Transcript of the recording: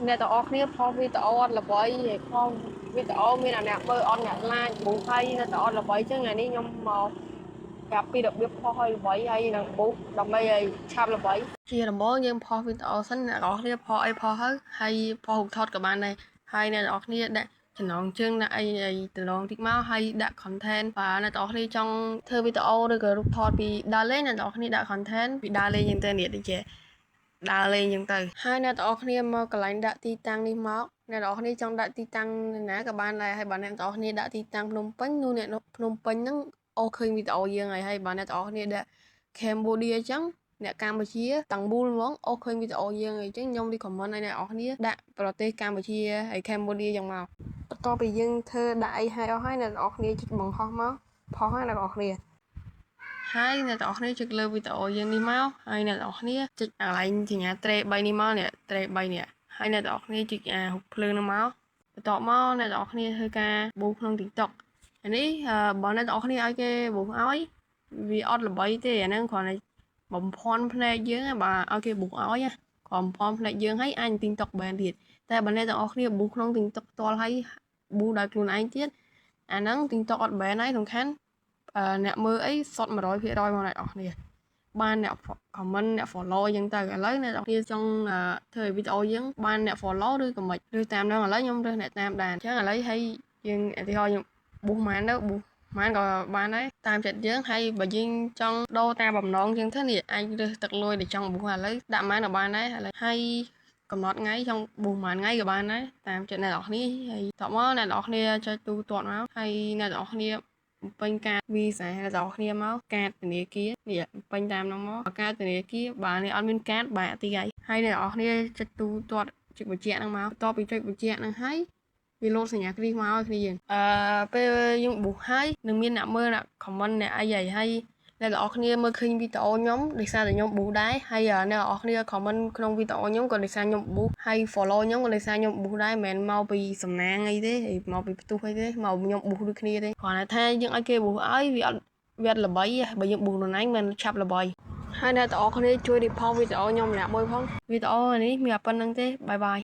អ្នកទាំងអស់គ្នាផុសវីដេអូអត់ល្បីហើយផុសវីដេអូមានអ្នកមើលអត់អ្នក like boost ហើយនៅតែអត់ល្បីចឹងថ្ងៃនេះខ្ញុំមកប្រាប់ពីរបៀបផុសឲ្យល្បីហើយនឹង boost ដើម្បីឲ្យឆាប់ល្បីជាដំបូងយើងផុសវីដេអូសិនអ្នកទាំងអស់គ្នាផុសអីផុសហើយហើយផុសរូបថតក៏បានដែរហើយអ្នកទាំងអស់គ្នាដាក់ចំណងជើងដាក់អីអីតំណងតិចមកហើយដាក់ content បើអ្នកទាំងអស់គ្នាចង់ធ្វើវីដេអូឬក៏រូបថតពីដើរលេងអ្នកទាំងអស់គ្នាដាក់ content ពីដើរលេងចឹងទៅនេះដូចជាដើរលេងចឹងទៅហើយអ្នកទាំងអស់គ្នាមកកន្លែងដាក់ទីតាំងនេះមកអ្នកទាំងអស់គ្នាចង់ដាក់ទីតាំងណាក៏បានដែរហើយបើអ្នកទាំងអស់គ្នាដាក់ទីតាំងភ្នំពេញនោះអ្នកភ្នំពេញហ្នឹងអូឃើញវីដេអូយើងហើយហើយបើអ្នកទាំងអស់គ្នាដាក់ Cambodia អញ្ចឹងអ្នកកម្ពុជាទាំងមូលហ្មងអូឃើញវីដេអូយើងអីចឹងខ្ញុំ recommend ឲ្យអ្នកនរគ្នាដាក់ប្រទេសកម្ពុជាហើយ Cambodia ចឹងមកបន្ទាប់ពីយើងធ្វើដាក់អីហើយអស់ហើយអ្នកនរគ្នាចុចបង្ហោះមកផុសហើយអ្នកនរគ្នាហើយអ្នកទាំងអស់គ្នាចុចលើវីដេអូយើងនេះមកហើយអ្នកទាំងអស់គ្នាចុចកន្លែងសញ្ញាត្រេ3នេះមកនេះត្រេ3នេះហើយអ្នកទាំងអស់គ្នាចុចអារូបភ្លើងនោះមកបន្ទាប់មកអ្នកទាំងអស់គ្នាធ្វើការ boost ក្នុង TikTok អានេះបើអ្នកទាំងអស់គ្នាឲ្យគេ boost ឲ្យវាអត់ល្បីទេអាហ្នឹងគ្រាន់តែបំភាន់ភ្នែកយើងបើឲ្យគេ boost ឲ្យគ្រាន់បំភាន់ភ្នែកយើងហើយអាច TikTok បានទៀតតែបើអ្នកទាំងអស់គ្នា boost ក្នុង TikTok ផ្ទាល់ហើយ boost ដោយខ្លួនឯងទៀតអាហ្នឹង TikTok អត់ ban ហើយសំខាន់អ្នកមើលអីសុទ្ធ100%មកអ្នកនរគ្នាបានអ្នក comment អ្នក follow អញ្ចឹងទៅឥឡូវអ្នកនរគ្នាចង់ធ្វើឲ្យវីដេអូយើងបានអ្នក follow ឬក៏មិនឬតាមហ្នឹងឥឡូវខ្ញុំរើសអ្នកតាមដានអញ្ចឹងឥឡូវហើយយើងឧទាហរណ៍យើង boost ម៉ានទៅ boost ម៉ានក៏បានដែរតាមចិត្តយើងហើយបើយើងចង់ដូរតាមបំណងជាងទៅនេះអាចរើសទឹកលុយដែលចង់ boost ឥឡូវដាក់ម៉ានក៏បានដែរឥឡូវហើយកំណត់ថ្ងៃចង់ boost ប៉ុន្មានថ្ងៃក៏បានដែរតាមចិត្តអ្នកនរគ្នាហើយតបមកអ្នកនរគ្នាចុចទូទាត់មកហើយអ្នកនរគ្នាបំពេញកាត Visa អ្នកនរគ្នាមកកាតធនាគារនេះបំពេញតាមនោះមកកាតធនាគារបើនេះអត់មានកាតបាក់ទីហើយហើយអ្នកនរគ្នាចុចទូទាត់ចុចបញ្ជាក់ហ្នឹងមកបន្ទាប់ពីចុចបញ្ជាក់ហ្នឹងហើយវាលោតសញ្ញាគ្រីសមកឲ្យគ្នាយើងអឺពេលយើង boost ហើយនឹងមានអ្នកមើលអ្នក comment អ្នកអីហើយហើយអ្នកទាំងអស់គ្នាមើលឃើញវីដេអូខ្ញុំដោយសារតែខ្ញុំ boost ដែរហើយអ្នកទាំងអស់គ្នា comment ក្នុងវីដេអូខ្ញុំក៏ដោយសារខ្ញុំ boost ហើយ follow ខ្ញុំក៏ដោយសារខ្ញុំ boost ដែរមិនមែនមកពីសំណាងអីទេហើយមកពីផ្ទុះអីទេមកខ្ញុំ boost ដូចគ្នាទេគ្រាន់តែថាយើងឲ្យគេ boost ឲ្យវាអត់ល្បីបើយើង boost ខ្លួនឯងមិនឆាប់ល្បីហើយអ្នកទាំងអស់គ្នាជួយ report វីដេអូខ្ញុំម្នាក់មួយផងវីដេអូនេះមានតែប៉ុណ្្នឹងទេbye bye.